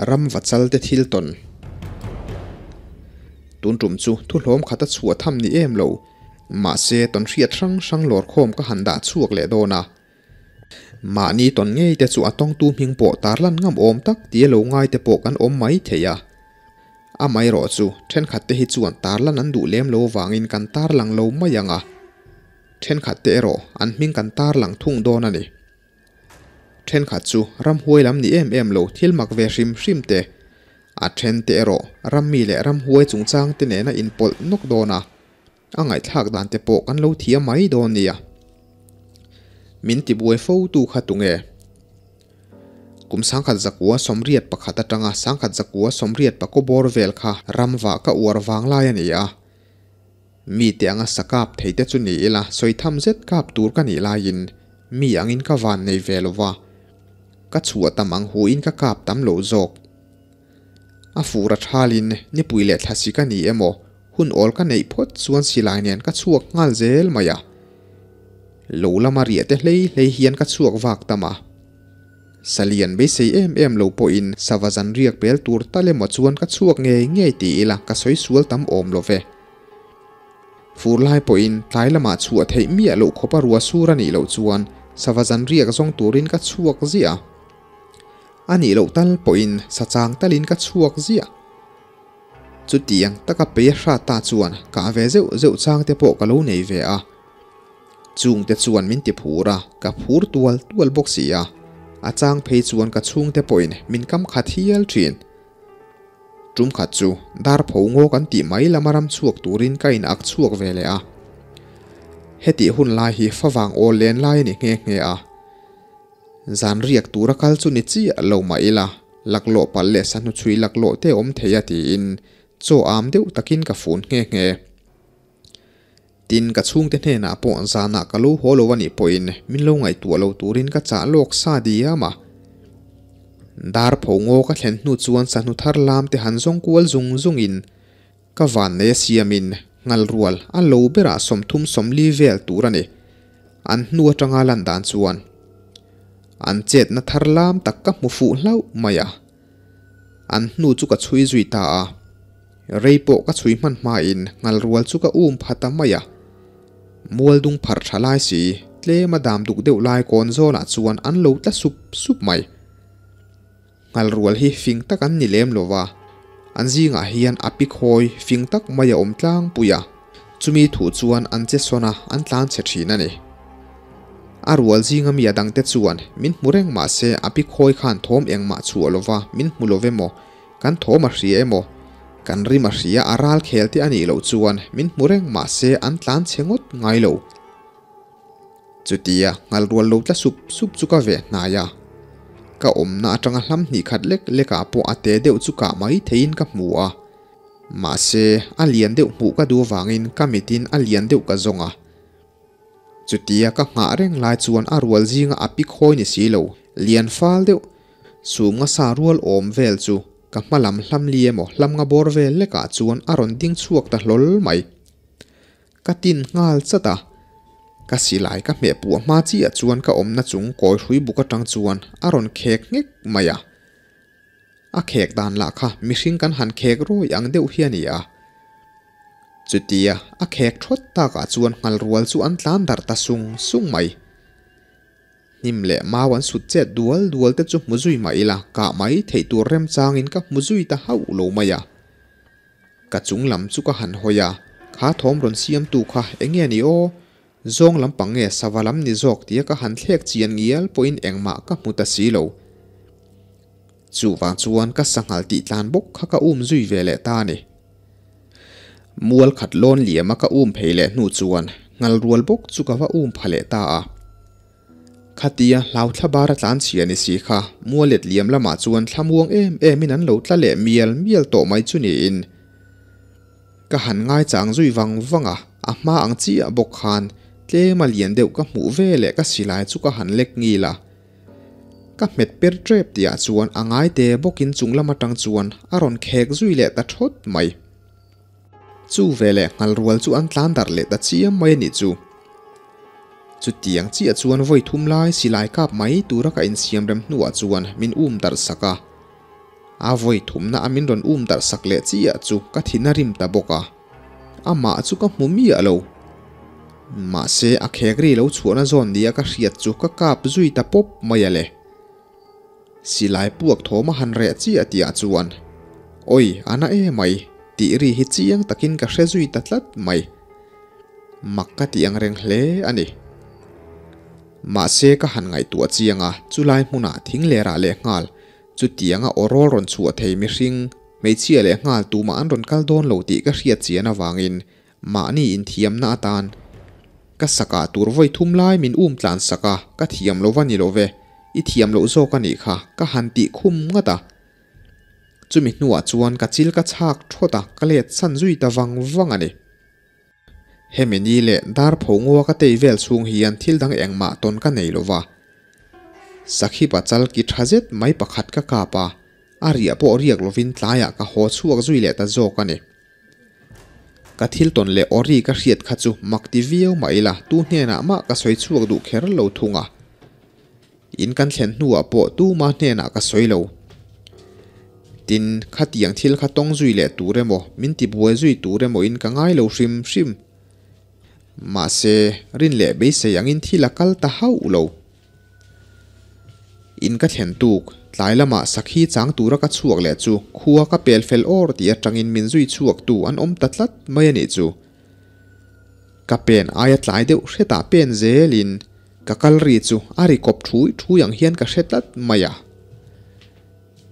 Ram vachal te thil tawn. Tun tum chu thu hlawm khat a chhuah tham ni em lo. Mahse tawn hriat hrang hrang lawr khawm ka han dah chhuak leh dawn a. Mahni tawn ngei te chu a tawngtu hming pawh tarlan ngam awm tak tia lo ngai te pawh kan awm mai thei a. Amaherawh chu thenkhat te hi chuan tarlan an duh lem lo vangin kan tarlang lo mai ang a. Thenkhat te erawh an hming kan tarlang thung dawn a ni. Thenkhat chu ramhuai lam ni em em lo thil mak ve hrim hrim te, a then te erawh rammi leh ramhuai chungchang te nena inpawlh nawk dawn a, a ngaihthlak dan te pawh kan lo thiam mai dawn nia. Min tibuai fo tu kha tunge? Kum 1981 atanga 1990 bawr vel kha ramvah ka uar vang lai a ni a. Mi te anga sa kap thei te chu ni ila sawi tham zet kap tur ka nih laiin mi angin ka van nei ve lo va, ka chhuah tam ang huin ka kap tam lo zawk. A fur a thalin nipui leh thlasi ka ni emaw hun awl ka neih phawt chuan silai nen ka chhuak nghal zel mai a. Lo lama riah te hlei hlei hian ka chhuak vak tam a. Salian beisei em em lo pawhin sava zan riak pel tur tal emaw chuan ka chhuak ngei ngei ti ila ka sawi sual tam awm lo ve. Fur lai pawhin tlai lamah chhuah theih miah loh khawpa rua sur a nih loh chuan sava zan riak zawng turin ka chhuak ziah a. A nih loh tal pawhin sa chang talin ka chhuak ziah. Chutiang taka pei a hrat ta chuan kah ve zeuh zeuh chang te pawh ka lo nei ve a. Chungte chuan min ti phur a, ka phur tual tual bawk si a. A chang phei chuan ka chhungte pawhin min kam khat hial thin. Tum khat chu dar pho ngaw kan tih mai lama ram chhuak turin ka in ak chhuak ve leh a. Hetih hun lai hi favang awl len lai a ni nghe nghe a. Zan riak tura kal chu ni chiah lo mah ila, laklawh palh leh sahnu chhui laklawh te awm thei a tiin chaw am deuh takin ka fun nghe nghe. Tin, ka chhungte hnenah pawh zanah ka lo haw lo a nih pawhin min lo ngaihtuah lo turin ka chah lawk sa diam a. Dar pho ngaw ka thlen hnu chuan sahnu thar lam te han zawng kual zung zungin ka vannei a siamin ngal rual a lo berah 30, 40 vel tur a ni. An hnu atanga lan dan chuan an chetna thar lam tak ka hmu fuh hlauh mai a. An hnu chu ka chhui zui ta a. Rei pawh ka chhui hman hmain ngal rual chu ka um pha ta mai a. Mual dung pharh tha lai si, tlem a dam duk deuh lai kawn zawnah chuan an lo tla sup sup mai. Ngal rual hi fing tak an ni lem lo va, an zingah hian a pi khawi fing tak mai a awm tlangpui a, chumi thu chuan an che sawn a, an tlan chhe thin a ni. A rual zinga mi a dangte chuan min hmu reng mah se a pi khawi khan thawm engmah chhuah lo va, min hmu lo emaw, kan thawm a hria emaw, kan rim a hria a ral khel te a nih loh chuan min hmu reng mah se an tlan chhe ngawt ngai lo. Chutia ngal rual lo tla sup sup chu ka ve hnai a. Ka awmna atanga hlam hnih khat lek lekah pawh a te deuh chu kah mai theiin ka hmu a. Mahse, a lian deuh hmuh ka duh avangin ka mitin a lian deuh ka zawng a. Chutia ka nghah reng lai chuan a rual zinga a pi khawi ni si lo, lian fal deuh, sum nga sa rual awm vel chu ka hma lam hlam li emaw hlam nga bawr vel lekah chuan a rawn ding chhuak ta hlawl mai. Ka tin nghal chat a, ka silai ka hmeh puah hma chiah chuan ka awmna chung kawi hrui buk atang chuan a rawn khek nghek mai a. A khek dan lah kha mihring kan han khek rawi ang deuh hi a ni a. Chutia a khek thawt takah chuan nghal rual chu an tlan darh ta sung sung mai. Hnim leh mau an sut chet dual dual te chu hmu zui mah ila kah mai theih tur remchangin ka hmu zui ta hauh lo mai a. Ka chung lam chu ka han hawi a, kha thawm rawn siamtu kha eng nge ni aw? Zawng lampang nge sava lam ni zawk tia ka han thlek chian ngial pawhin engmah ka hmu ta si lo. Chuvang chuan ka sanghal tih tlan bawk kha ka um zui ve leh ta a ni. Mual khat lawn liama ka um phei leh hnu chuan ngal rual bawk chu ka va um pha leh ta a. Khatia hlau thla bar a tlan chhia ni si kha mual let liam lamah chuan thlamuang em emin an lo tla leh mial mial tawh mai chu niin ka han ngaichang zui vang vang a, a hma ang chiah bawk khan tlem a lian deuh ka hmuh ve leh ka silai chu ka han lek ngil a. Ka hmet per tep tihah chuan a ngai te bawkin chung lam atang chuan a rawn khek zui leh ta thawt mai. Chu veleh nghal rual chu an tlan darh leh ta chiam mai a nih chu. Chutiang chiah chuan vawi thum lai silai kap mai tura ka insiam rem hnuah chuan min um darh sak a. A vawi thumna a min rawn um darh sak leh chiah chu ka thin a rim ta bawk a, amah chu ka hmu miah lo. Mahse a khek ri lo chhuahna zawn nia ka hriat chu ka kap zui ta pawp mai a le. Silai puak thawm a han reh chiah tihah chuan, Awi, a na emai, tih ri hi chiang takin ka hre zui ta tlat mai. Mak ka ti ang reng hle a ni. Mahse ka han ngaihtuah chiang a, chulai hmunah thing lerah leh nghal, chutianga aw rawl rawn chhuah thei mihring, hmeichhia leh nghal tumah an rawn kal dawn lo tih ka hriat chian avangin mahni inthiamna atan ka sakah tur vawi thum lai min um tlan sak a, ka thiam lo va ni lo ve, i thiam loh zawk a nih kha ka han tih khum ngat a. Chumi hnuah chuan ka chil ka chhak thawt a, ka let san zui ta vang vang a ni. Hemi ni leh dar pho ngua ka tei vel chhung hian thil dang engmah tawn ka nei lo va. Sakhi pachal ki tha zet mai pakhat ka kap a, a riah pawh riak lovin tlaiah ka haw chhuak zui leh ta zawk a ni. Ka thil tawn leh aw ri ka hriat kha chu mak ti viau mah ila tu hnenah mah ka sawi chhuak duh kher lo thung a. In kan thlen hnuah pawh tuma hnenah ka sawi lo. Tin, khatiang thil kha tawng zui leh tur emaw, min ti buai zui tur emaw in ka ngai lo hrim hrim. Mahse, rin leh beisei angin thil a kal ta hauh lo. In ka thlen tuk, tlai lamah sakhi chang tura ka chhuak leh chu khua ka pel fel awr tih atangin min zui chhuak tu an awm ta tlat mai a nih chu. Ka pen aia tlai deuh hretah pen zelin ka kal ri chu a ri kawp thui thui ang hian ka hre tlat mai a.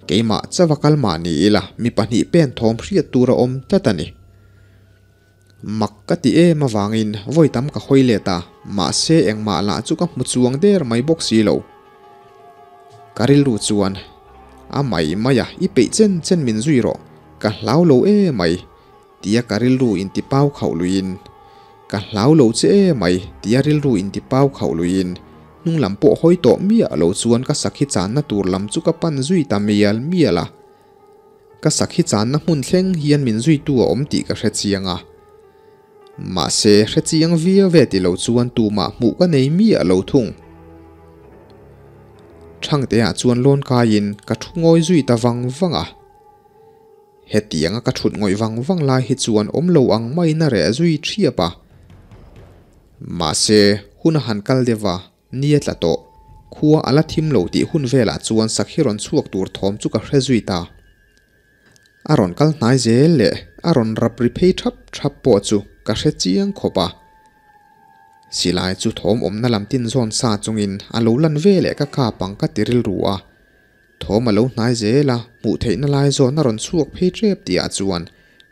Keimah chauha kal mah ni ila mi pahnih pen thawm hriat tur a awm tlat a ni. Mak ka ti em avangin vawi tam ka hawi let a, mahse engmah lah chu ka hmu chuang der mai bawk si lo. Ka rilru chuan, A mai mai a, i peih chen chen min zui rawh, ka hlau lo emai. Tia ka rilru inti pau khauh luiin, Ka hlau lo che emai, tia rilru inti pau khauh luiin, hnung lam pawh hawi tawh miah lo chuan ka sakhi channa tur lam chu ka pan zui ta mial mial a. Ka sakhi channa hmun thleng hian min zuitu a awm tih ka hre chiang a. Mahse, hre chiang viau ve ti lo chuan tumah hmuh ka nei miah lo thung. Thangteah chuan lawn kaiin ka thu ngawi zui ta vang vang a. Hetianga ka thut ngawih vang vang lai hi chuan awm lo ang maiin a reh zui thiap a. Mahse, hun a han kal deuh a, ni a tla tawh. Khua a la thim lo tih hun velah chuan sakhi rawn chhuak tur thawm chu ka hre zui ta. A rawn kal hnai zel leh a rawn rap ri phei thap thap pawh chu ka hre chiang khawp a. Silai chu thawm awmna lam tin zawn sa chungin a lo lan ve leh ka kap ang ka ti rilru a. Thawm a lo hnai zel a, hmuh theihna lai zawn a rawn chhuak phei tep tihah chuan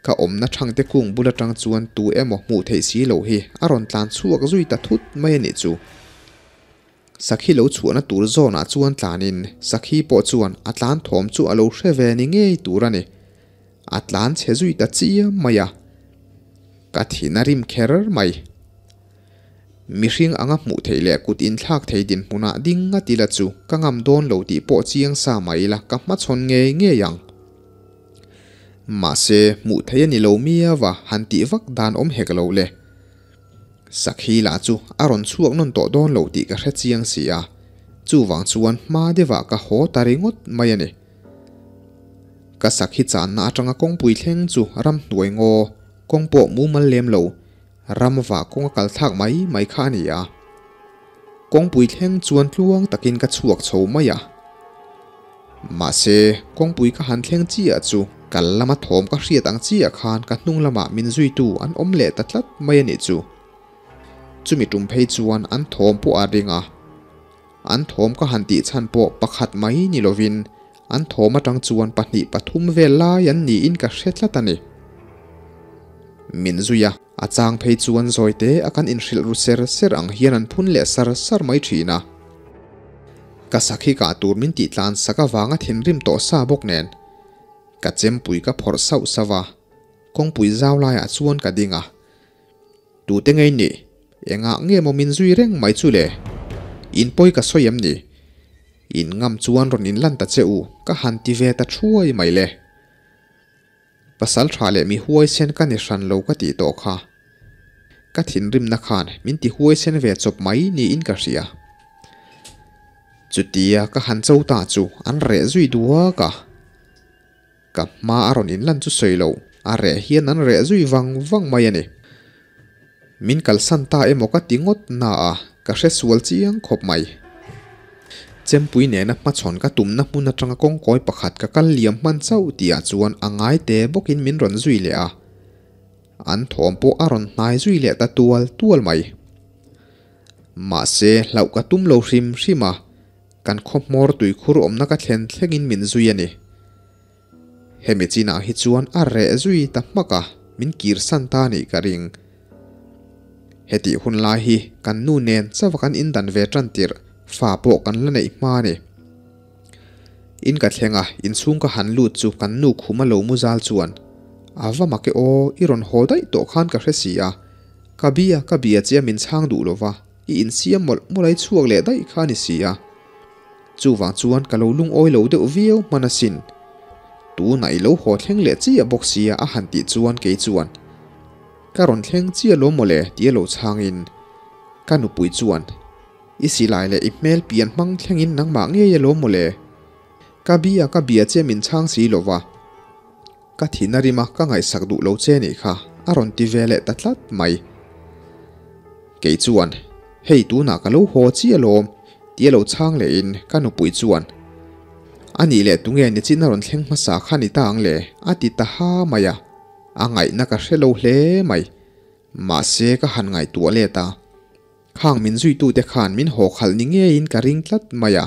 ka awmna thangte kung bul atang chuan tu emaw hmuh theih si loh hi a rawn tlan chhuak zui ta thut mai a nih chu. Sakhi lo chhuahna tur zawnah chuan tlanin Sakhi pawh chuan a tlan thawm chu a lo hre ve ni ngei tur a ni. A tlan chhe zui ta chiam mai a, ka thin a rim kher mai. Mihring anga hmuh theih leh kut inthlak thei dinhmunah ding a ti la chu ka ngam dawn lo tih pawh chiang sa mai ila ka hmachhawn ngei ngei ang. Mahse, hmuh theih a ni lo miau a, han tih vak dan awm hek lo le. Sakhi lah chu a rawn chhuak nawn tawh dawn lo tih ka hre chiang si a, chuvang chuan hma deuhah ka haw ta ringawt mai a ni. Ka sakhi channa atanga kawngpui thleng chu ramhnuai ngaw, kawng pawh mumal lem lo, Ram vah kawng a kal thlak mai mai kha a ni a. Kawngpui thleng chuan tluang takin ka chhuak chho mai a. Mahse, kawngpui ka han thleng chiah chu kal lama thawm ka hriat ang chiah khan ka hnung lamah min zuitu an awm leh ta tlat mai a nih chu. Chumi tum phei chuan an thawm pawh a ring a. An thawm ka han tih chhan pawh pakhat mai ni lovin an thawm atang chuan pahnih pathum vel lai an niin ka hre tlat a ni. Min zui a, a chang phei chuan zawite a kan inhrilh ru ser ser ang hian an phun leh sar sar mai thin a. Ka sakhi kah tur min tih tlan sak avanga thinrim tawh sa bawk nen ka chempui ka phawrh sauh sauh a, kawngpui zau laiah chuan ka ding a. Tute ngei nih? Engah nge maw min zui reng mai chu le? In pawi ka sawi em ni? In ngam chuan rawn in lan ta che u, ka han ti ve ta thuai mai le. Pasal tha leh mi huaisen ka ni hran lo ka tih tawh kha. Ka thinrimna khan min ti huaisen ve chawp mai niin ka hria. Chutia ka han cho ta chu an reh zui duak a. Ka hma a rawn inlan chu sawi lo, a reh hian an reh zui vang vang mai a ni. Min kalsan ta emaw ka ti ngawt na a, ka hre sual chiang khawp mai. Chempui nena hmachhawn ka tumna hmun atanga kawngkawi pakhat ka kal liam hman chauh tihah chuan a ngai te bawkin min rawn zui leh a. An thawm pawh a rawn hnai zui leh ta tual tual mai. Mahse, hlauh ka tum lo hrim hrim a, kan khaw hmawr tuikhur awmna ka thlen thlengin min zui a ni. Hemi chinah hi chuan a reh zui ta hmak a, min kirsan ta a nih ka ring. Hetih hun lai hi kan nu nen chauha kan indan ve tan tirh fa pawh kan la neih hma a ni. In ka thleng a, inchhung ka han lut chu kan nu khuma lo mu zal chuan, A va mak e aw, i rawn haw daih tawh khan ka hre si a. Ka bia, ka bia che a min chhang duh lo va, i insiam mawlh mawlh a i chhuak leh daih kha a ni si a. Chuvang chuan ka lo lungawi lo deuh viau hman asin. Tunah i lo haw thleng leh chiah bawk sia a han tih chuan kei chuan ka rawn thleng chiah lo mawle tia lo chhangin ka nupui chuan i silai leh i hmel pian hmang thlengin nangmah ngei a lo mawle. Ka bia ka bia che min chhang si lova. Ka thihna rima ka ngaihsak duh lo che nih kha a rawn ti ve leh ta tlat mai. Kei chuan, Hei tunah ka lo haw chi alawm, tia lo chhang lehin ka nupui chuan, A nih leh tunge nichin a rawn thleng hmasa kha ni ta ang le? a ti ta ha mai a, a ngaihna ka hre lo hle mai. Mahse ka han ngaihtuah let a, Khang min zuitute khan min haw khalh ni ngeiin ka ring tlat mai a,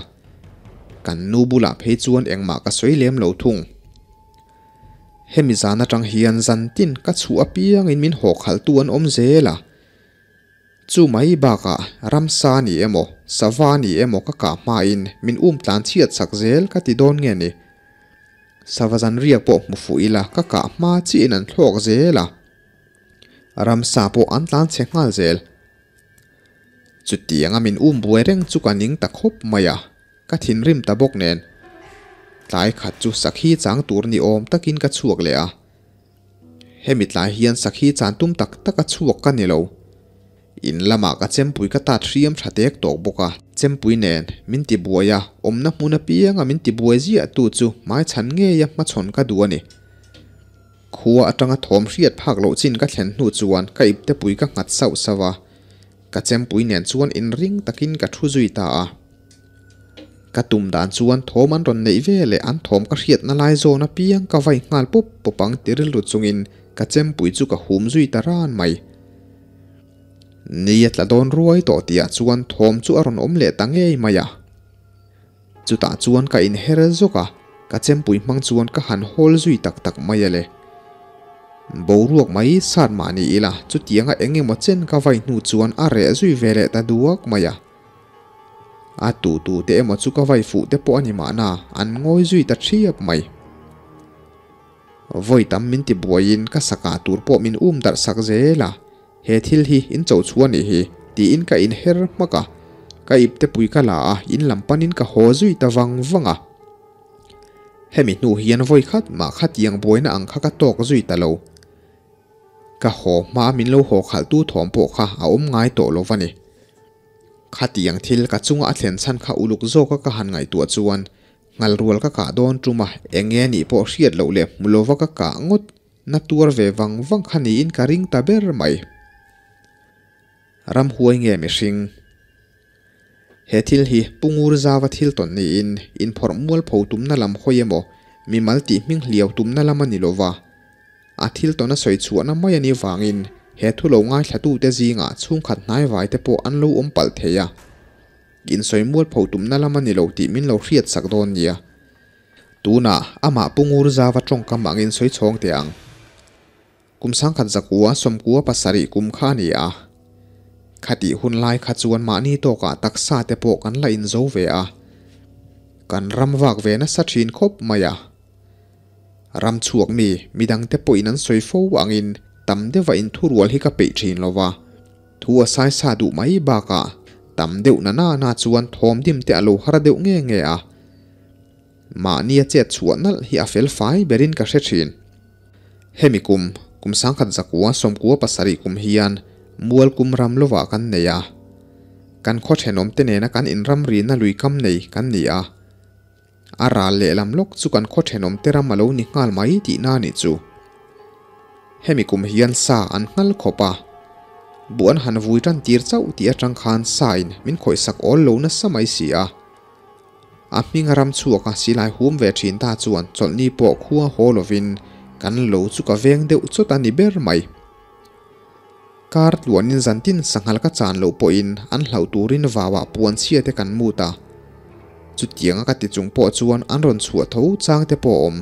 kan nu bulah phei chuan engmah ka sawi lem lo thung. Hemi zan atang hian zantin ka chhuah apiangin min haw khalhtu an awm zel a, chu mai bakah ramsa ni emaw sava ni emaw ka kah hmain min um tlan chhiat sak zel ka ti dawn nge ni. Sava zanriak pawh hmu fuh ila ka kah hma chiahin an thlawk zel a. Ramsa pawh an tlan chhe nghal zel. Chutianga min um buai reng chu ka ning ta khawp mai a, ka thinrim ta bawk nen. Tlai khat chu sakhi chang tur ni awm takin ka chhuak leh a. Hemi tlai hian sakhi chan tum tak tak a chhuak ka ni lo. In lamah ka chempui ka tat hriam tha tek tawk bawk a. Chempui nen min ti buai a, awmna hmun apianga min ti buai ziah tu chu hmaichhan ngeia hmachhawn ka duh a ni. Khua atanga thawm hriat phak loh chin ka thlen hnu chuan ka iptepui ka nghat sauh sauh a, ka chempui nen chuan inring takin ka thu zui ta a. Ka tum dan chuan thawm an rawn neih ve leh an thawm ka hriatna lai zawn apiang ka vai nghal pawp pawp ang ti rilru chungin ka chempui chu ka hum zui ta ran mai. Ni a tla dawn ruai tawh tihah chuan thawm chu a rawn awm leh ta ngei mai a. Chutah chuan ka inher zawk a, ka chempui hmang chuan ka han hawl zui tak tak mai a le. Boruak mai sat mah ni ila, chutianga eng emaw chen ka vai hnu chuan a reh zui ve leh ta duak mai a. A tu tu te emaw chu ka vai fuh te pawh a ni mahna, an ngawi zui ta thiap mai. Vawi tam min ti buaiin ka sakah tur pawh min um darh sak zel a. He thil hi in cho chhuah nih hi, tiin ka inher hmak a. Ka ipte pui ka la a, in lam panin ka haw zui ta vang vang a. Hemi hnu hian vawi khat mah khatiang buaina ang kha ka tawk zui ta lo. Ka haw hmaa min lo haw khalhtu thawm pawh kha a awm ngai tawh lo va ni. Khatiang thil ka chunga a thlen chhan kha uluk zawka ka han ngaihtuah chuan ngalrual ka kah dawn tum a, eng nge nih pawh hriat loh leh hmu lova ka kah ngawt Na tuar ve vang vang kha niin ka ring ta ber mai. Ramhuai nge mihring? He thil hi Pu Ngur Zava thil tawn niin inphawrh mualpho tumna lam hawi emaw, mimal tih hming hliau tumna lam a ni lova. A thil tawn a sawi chhuahna mai a nih vangin he thu lo ngaithlatute zingah chhungkhat hnaivai te pawh an lo awm palh thei a. Insawi mualpho tumna lam a ni lo tih min lo hriatsak dawn nia. Tunah amah Pu Ngur Zava tawngkam angin sawi chhawng teh ang. Kum sangkhat zakua sawmkua pasarih kum kha a ni a. Khatih hun lai kha chuan mahni tawkah taksa te pawh kan la inzo ve a. Kan ram vak ve nasa thin khawp mai a. Ram chhuak mi midangte pawhin an sawi fo angin tam deuha inthurual hi ka peih thin lo va. Thu a saisa duh mai bakah tam deuh na na na chuan thawm dim te a lo har deuh nge nge a. Mahnia chet chhuah nalh hi a fel fai berin ka hre thin. Hemi kum, kum sangkhat zakua sawmkua pasarih kum hian mual kum ram lovah kan nei a. Kan khaw thenawm te nena kan inramrina lui kam nei kan ni a. A ral lehlam lawk chu kan khaw thenawm te ram a lo ni nghal mai tihna a nih chu. Hemi kum hian sa an nghal khawp a, buh an han vui tan tir chauh tih atang khan sa in min khawihsak awl lo nasa mai si a. A hming a ram chhuak a silai hum ve thin ta chuan chawlhni pawh khua haw lovin kan lo chu ka veng deuh chawt a ni ber mai. Kar tluanin zantin sanghal ka chan loh pawhin an hlauh turin vauah puan chhia te kan mut a. Chutianga ka ti chung pawh chuan an rawn chhuah tho chang te pawh a awm.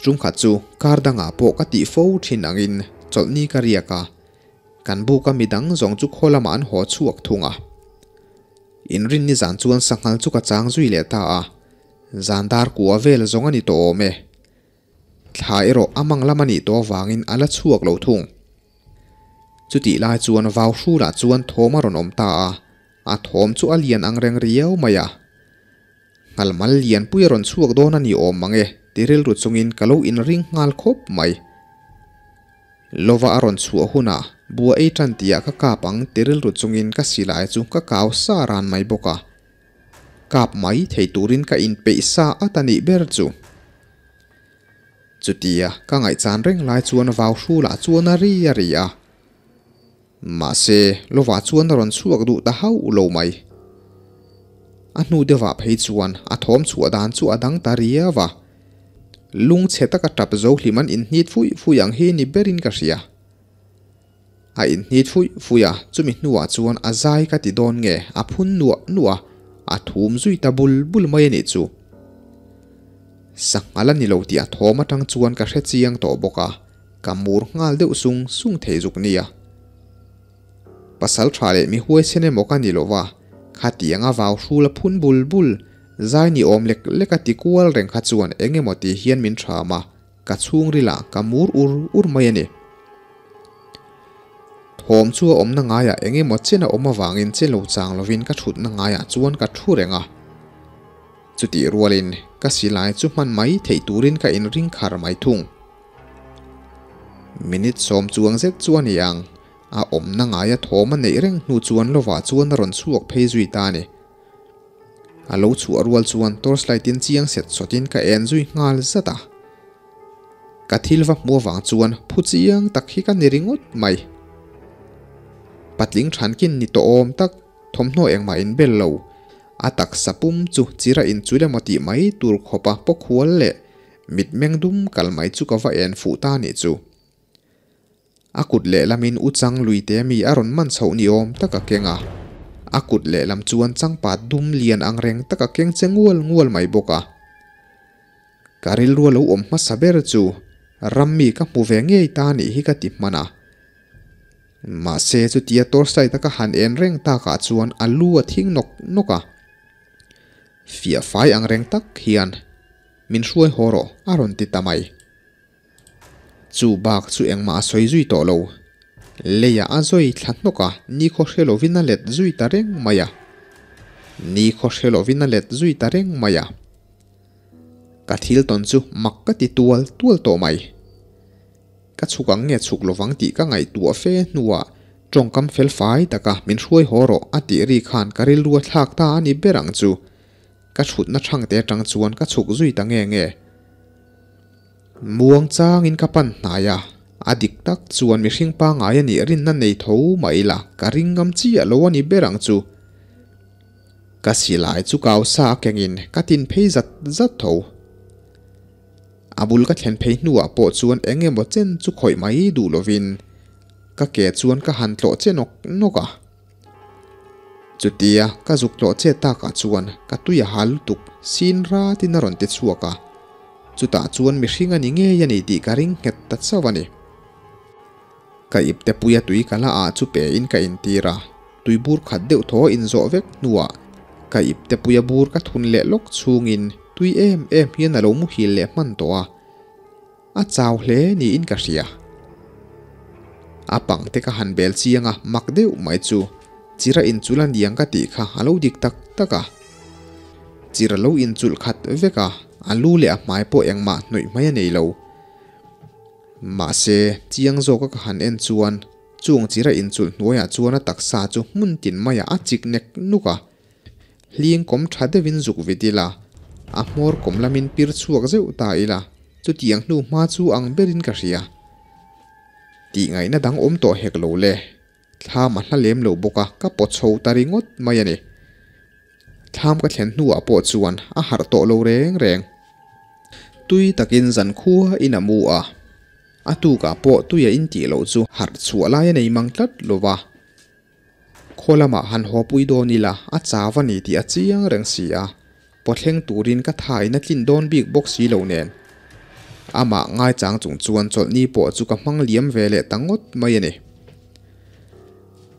Chungkhat chu kar dangah pawh ka tih fo thin angin chawlhni ka riak a, kan buka midang zawng chu khaw lamah an haw chhuak thung a. Inrinni zan chuan sanghal chu ka chang zui leh ta a, zan dar kua vel zawng a ni tawh awm e. Thla erawh a mang lam a nih tawh avangin a la chhuak lo thung. Chutih lai chuan vau hrulah chuan thawm a rawn awm ta a, a thawm chu a lian ang reng riau mai a. Nghalmal lianpui a rawn chhuak dawn a ni awm mang e ti rilru chungin ka lo inring nghal khawp mai. Lova a rawn chhuah hunah bua ei tan tihah ka kap ang ti rilru chungin ka silai chu ka kau sa ran mai bawk a. Kap mai thei turin ka inpeih sa at a nih ber chu. Chutia ka ngaihchan reng lai chuan vau hrulah chuan a ri a ri a. Mahse, lovah chuan a rawn chhuak duh ta hauh lo mai. A hnu deuhah phei chuan a thawm chhuah dan chu a dang ta riau a. Lungchhe taka tap zo hlim an inhnit fuih fuih ang hi ni berin ka hria. A inhnit fuih fuih a, chumi hnuah chuan a zai ka ti dawn nge a phun nuah nuah a, a thum zui ta bul bul mai a nih chu. Sanghal a ni lo tih a thawm atang chuan ka hre chiang tawh bawk a, ka mur nghal deuh sung sung thei zuk nia. Pasal tha leh mi huaisen emaw ka ni lova, khatianga vau hrul a phun bul bul, zai ni awm lek lek a ti kual reng kha chuan eng emaw ti hian min tham a, Ka chhungrilah ka mur ur ur mai a ni. Thawm chu a awmna ngaiah eng emaw chen a awm avangin che lo chang lovin ka thutna ngaiah chuan ka thu reng a. Chutih rualin ka silai chu hman mai theih turin ka inring khar mai thung. Minute sawm chuang zet chu a ni ang, a awmna ngaia thawm a neih reng hnu chuan lovah chuan a rawn chhuak phei zui ta a ni. A lo chhuah rual chuan torchlight in chiang set sawtin ka en zui nghal zat a. Ka thil va hmu avang chuan phu chiang tak hi ka ni ringawt mai. Patling thankin ni tawh awm tak, thawmhnaw engmah in bel lo. A taksa pum chu chira inchul emaw tih mai tur khawpa pawkhual leh mitmeng dum kal mai chu ka va en fuh ta nih chu. A kut lehlamin u chang luite mi a rawn man chhoh ni awm tak a keng a, a kut lehlam chuan changpat dum lian ang reng tak a keng che ngual ngual mai bawk a. Ka rilru a lo awm hmasa ber chu ram mi ka hmu ve ngei ta nih hi ka ti hman a. Mahse chutia torchlight a ka han en reng takah chuan a lu a thing nawk nawk a. Fiah fai ang reng tak hian min hruai haw rawh a rawn ti ta mai. Chu bak chu engmah a sawi zui tawh lo. Leiah a zawi thla hnawk a, nikhaw hre lovin a let zui ta reng mai a. Nikhaw hre lovin a let zui ta reng mai a. Ka thil tawn chu mak ka ti tual tual tawh mai. Ka chhuk ang nge chhuk lovang tih ka ngaihtuah fe hnuah tawngkam fel fai taka min hruai haw rawh a tih ri khan ka rilru a thlak ta a ni ber ang chu. Ka chhutna thangte atang chuan ka chhuk zui ta nge nge. Muang changin ka pan hnai a, a dik tak chuan mihring pangngai a nih rinna nei tho mah ila ka ring ngam chiah lo a ni ber ang chu. Ka silai chu kau sa a kengin ka tin phei zat zat tho. A bul ka thlen phei hnuah pawh chuan eng emaw chen chu khawih mai duh lovin ka ke chuan ka han tlawh che nawk nawk a. Chutia ka zuk tlawh che takah chuan ka tui a hal lutuk sin ratin a rawn ti chhuak a, chutah chuan mihring a ni ngei a ni tih ka ring nghet ta chauh a ni. Ka ipte puia tui ka la ah chu pe in ka intir a, tui bur khat deuh thaw in zawh vek hnuah ka ipte puia bur ka thun leh lawk chhungin tui em em hian a lo muhil leh hman tawh a, A chau hle niin ka hria. A pang te ka han bel chiang a, mak deuh mai chu. Chira inchulh a niang ka tih kha a lo dik tak tak a. Chira lo inchulh khat vek a, a lu leh a hmai pawh engmah hnawih mai a nei lo. Mahse, chiang zawka ka han en chuan chung chira inchulh hnuaiah chuan a taksa chu hmun tin maiah a chik nek nuk a. Hling kawm tha deuhin zuk vit ila, a hmawr kawm lamin pir chhuak zeuh ta ila, chutiang hnu hma chu ang berin ka hria. Tih ngaihna dang awm tawh hek lo le. Thlam a hla lem lo bawk a, ka pawt chho ta ringawt mai a ni. Thlam ka thlen hnuah pawh chuan a harh tawh lo reng reng. Tui takin zan khua in a mu a, a tukah pawh tui a intih loh chu harh chhuah lai a nei mang tlat lo va. Khaw lamah han haw pui dawn ila a chau a ni tih a chiang reng si a, pawthleng turin ka thain a tlin dawn bik bawk si lo nen. Amah ngaichang chung chuan chawlhni pawh chu ka hmang liam ve leh ta ngawt mai a ni.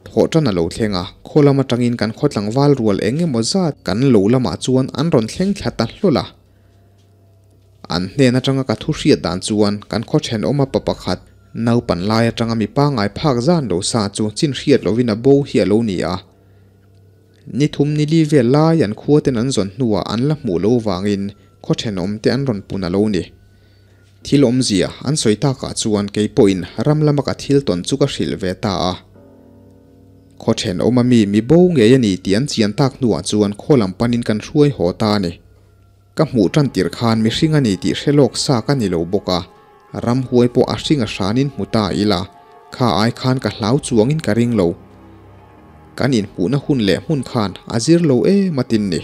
Thawh tan a lo thleng a, khaw lam atangin kan khaw tlangval rual eng emaw zat kan lo lamah chuan an rawn thleng thla ta hlawl a. An hnen atanga ka thu hriat dan chuan kan khaw thenawma pa pakhat naupan lai atanga mi pangngai phak zan lo sa chu chin hriat lovin a bo hi a lo ni a. Ni thum ni li vel lai an khua ten an zawn hnuah an la hmuh lo vangin khaw thenawm te an rawn pun a lo ni. Thil awmzia an sawi takah chuan kei pawhin ram lama ka thil tawn chu ka hrilh ve ta a. Khaw thenawma mi mi bo ngei a ni tih an chian tak hnuah chuan khaw lam panin kan hruai haw ta a ni. Ka hmuh tan tir khan mihring a ni tih hre lawk sa ka ni lo bawk a, ramhuai pawh a hring a hranin hmu ta ila, kha ai khan ka hlau chuangin ka ring lo. Kan inhmuhna hun leh hmun khan a zir lo em a tin ni.